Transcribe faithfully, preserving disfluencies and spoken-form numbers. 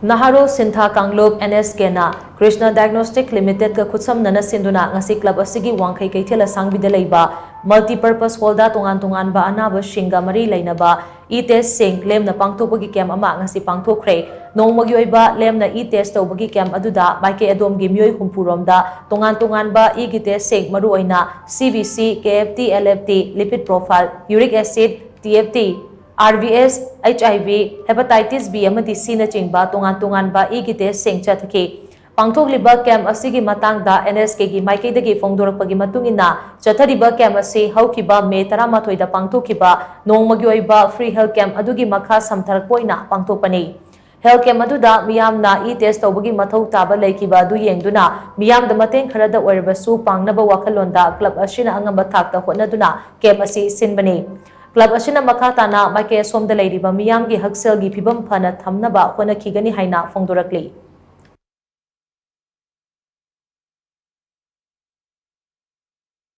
ꯅꯍꯥꯔꯣꯜ ꯁꯤꯟꯊꯥ ꯀꯥꯡꯂꯨꯞ, NSKꯅ Krishna Diagnostic Limitedꯀ ꯈꯨꯠꯁꯝꯅꯅ ꯁꯤꯟꯗꯨꯅ ꯉꯁꯤ club ꯑꯁꯤꯒꯤ ꯋꯥꯡꯈꯩ ꯀꯩꯊꯦꯜ ꯑꯁꯥꯡꯕꯤꯗ ꯂꯩꯕ multipurpose hallꯗ ꯇꯣꯉꯥꯟ ꯇꯣꯉꯥꯟꯕ ꯑꯅꯥꯕꯁꯤꯡꯒ ꯃꯔꯤ ꯂꯩꯅꯕ e-testꯁꯤꯡ ꯂꯦꯝꯅ ꯄꯥꯡꯊꯣꯛꯄꯒꯤ camp ꯑꯃ ꯉꯁꯤ ꯄꯥꯡꯊꯣꯛꯈ꯭ꯔꯦ꯫ ꯅꯣꯡꯃꯒꯤ ꯑꯣꯏꯕ ꯂꯦꯝꯅ e-test ꯇꯧꯕꯒꯤ camp ꯑꯗꯨꯗ ꯃꯥꯏꯀꯩ ꯑꯗꯣꯝꯒꯤ ꯃꯤꯑꯣꯏ ꯍꯨꯝꯐꯨ ꯔꯣꯝꯗ ꯇꯣꯉꯥꯟ ꯇꯣꯉꯥꯟꯕ ꯏꯒꯤ testꯁꯤꯡ, ꯃꯔꯨꯑꯣꯏꯅ CBC, KFT, LFT, lipid profile, uric acid, TFT, RBS, HIV, hepatitis B ꯑꯃꯗꯤ Cꯅꯆꯤꯡꯕ ꯇꯣꯉꯥꯟ ꯇꯣꯉꯥꯟꯕ ꯏꯒꯤ testꯁꯤꯡ ꯆꯠꯊꯈꯤ꯫ ꯄꯥꯡꯊꯣꯛꯂꯤꯕ camp ꯑꯁꯤꯒꯤ ꯃꯇꯥꯡꯗ NSKꯒꯤ ꯃꯥꯏꯀꯩꯗꯒꯤ ꯐꯣꯡꯗꯣꯔꯛꯄꯒꯤ ꯃꯇꯨꯡ ꯏꯟꯅ, ꯆꯠꯊꯔꯤꯕ camp ꯑꯁꯤ ꯍꯧꯈꯤꯕ May ꯇꯔꯥꯃꯥꯊꯣꯏꯗ ꯄꯥꯡꯊꯣꯛꯈꯤꯕ ꯅꯣꯡꯃꯒꯤ ꯑꯣꯏꯕ free health camp ꯑꯗꯨꯒꯤ ꯃꯈꯥ ꯁꯝꯊꯔꯛꯄ ꯑꯣꯏꯅ ꯄꯥꯡꯊꯣꯛꯄꯅꯤ꯫ Health camp ꯑꯗꯨꯗ ꯃꯤꯌꯥꯝꯅ e-test ꯇꯧꯕꯒꯤ ꯃꯊꯧ ꯇꯥꯕ ꯂꯩꯈꯤꯕ ꯑꯗꯨ ꯌꯦꯡꯗꯨꯅ, ꯃꯤꯌꯥꯝꯗ ꯃꯇꯦꯡ ꯈꯔꯗ ꯑꯣꯏꯔꯕꯁꯨ ꯄꯥꯡꯅꯕ ꯋꯥꯈꯜꯂꯣꯟꯗ club ꯑꯁꯤꯅ ꯑꯉꯝꯕ ꯊꯥꯛꯇ ꯍꯣꯠꯅꯗꯨꯅ camp ꯑꯁꯤ ꯁꯤꯟꯕꯅꯤ꯫ Club ꯑꯁꯤꯅ ꯃꯈꯥ ꯇꯥꯅ ꯃꯥꯏꯀꯩ ꯑꯁꯣꯝꯗ ꯂꯩꯔꯤꯕ ꯃꯤꯌꯥꯝꯒꯤ ꯍꯛꯁꯦꯜꯒꯤ ꯐꯤꯕꯝ ꯐꯅ ꯊꯝꯅꯕ ꯍꯣꯠꯅꯈꯤꯒꯅꯤ ꯍꯥꯏꯅ ꯐꯣꯡꯗꯣꯔꯛꯂꯤ꯫